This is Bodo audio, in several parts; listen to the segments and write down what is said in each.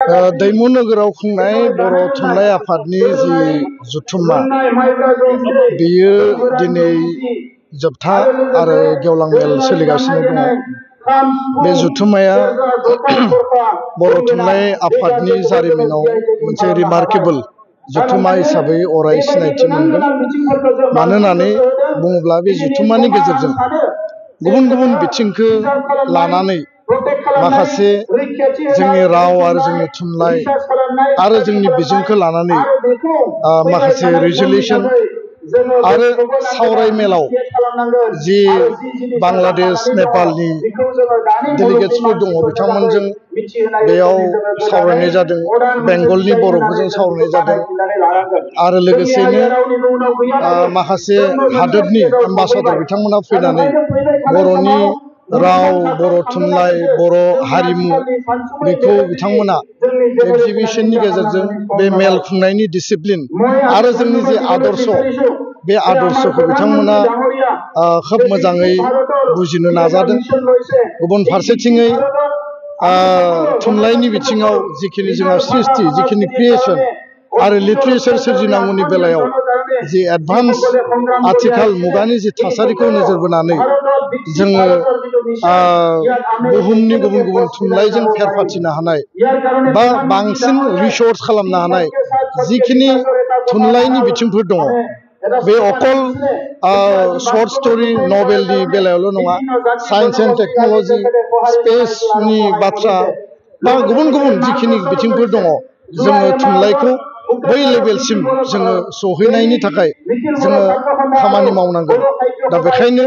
दैमु नोगोराव खुंनाय बर' थुनलाइ आफादनि जि जथुम्मा बेयो दिनै जोबथा आरो गेवलां मेल सोलिगासिनो दङ। बे जथुम्माया बर' थुनलाइ आफादनि जारिमिनाव मोनसे रिमार्केबल जथुम्मा हिसाबै अराय सिनायथि मोनगोन। मानो होननानै बुङोब्ला बे जथुम्मानि गेजेरजों गुबुन गुबुन बिथिंखौ लानानै माखासे जोंनि राव आरो जोंनि थुनलाइ आरो जोंनि बिजोंखौ लानानै माखासे रिजोलिउसन आरो सावराय मेलाव जि बांलादेश नेपालनि डेलिगेट्सफोर दङ बिथांमोनजों बेयाव सावरायनाय जादों, बेंगलनि बर'फोरजों सावरायनाय जादों आरो लोगोसेनो माखासे हादोरनि एम्बासाडर बिथांमोना फैनानै बर'नि राव, बर' थुनलाइ, बर' हारिमु बेखौ बिथांमोना एक्जिबिशननि गेजेरजों बे मेल खुंनायनि डिसिप्लिन आरो जोंनि जे आदर्श बे आदर्शखौ बिथांमोना खोब मोजाङै बुजिनो नाजादों। गुबुन फारसेथिङै थुनलाइनि बिथिङाव जिखिनि जोंहा सृष्टि, जिखिनि क्रिएसन आरो लिटारेचार सोरजिनांगौनि बेलायाव जि एडभान्स आथिखाल मुगानि जि थासारिखौ नोजोर बोनानै जोङो बुहुमनि गुबुन गुबुन थुनलाइजों फेर फाथिनो हानाय बा बांसिन रिसर्च खालामनो हानाय जिखिनि थुनलाइनि बिथिंफोर दङ, बे अकल शर्ट स्ट'रि नभेलनि बेलायावल' नङा, साइन्स एन्ड टेक्न'लजि, स्पेसनि बाथ्रा बा गुबुन गुबुन जिखिनि बिथिंफोर दङ, जोङो थुनलाइखौ बै लेभेलसिम जोङो सहैनायनि थाखाय जोङो खामानि मावनांगोन। दा बेखायनो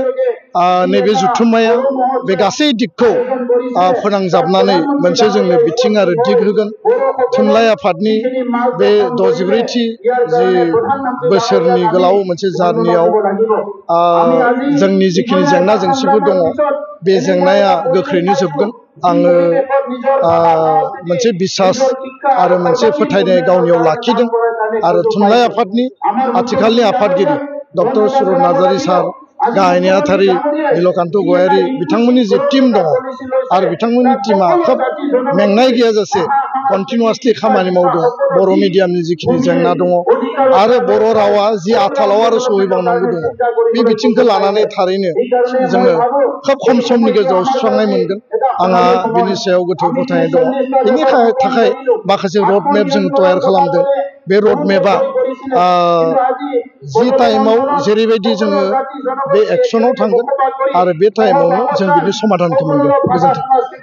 नैबे जथुम्माया बे गासै दिगखौ फोनांजाबनानै मोनसे जोंनो बिथिं आरो दिग होगोन। थुनलाइ आफादनि बे 64थि जि बोसोरनि गोलाव मोनसे जार्नियाव जोंनि जिखिनि जेंना जेंसिफोर दङ बे जेंनाया गोख्रैनो जोबगोन। आङो मोनसे बिसास आरो मोनसे फोथायनाय गावनियाव लाखिदों आरो थुनलाइ आफादनि आथिखालनि आफादगिरि डक्टर सुरत नार्जारि सार, गाहाय नेहाथारि नीलकान्त गयारी बिथांमोननि जे टीम दङ आरो बिथांमोननि टीमा खोब मेंनाय गैयाजासे कन्टिनिउवासलि खामानि मावदों। बर' मिडियामनि जिखिनि जेंना दङ आरो बर' रावा जि आथालाव आरो सहैबावनांगौ दङ, बे बिथिंखौ लानानै थारैनो जोङो खोब खम समनि गेजेराव सुस्रांनाय मोनगोन। आंहा बिनि सायाव गोथौ फोथायनाय दङ। बेनि थाखाय माखासे रड मेप जों तयार खालामदों। बे रड मेपआ जि टाइमाव जेरैबायदि जोङो बे एक्सनाव थांगोन आरो बे टाइमावनो जों बिनि समाधानखौ मोनगोन। गोजोन्थों।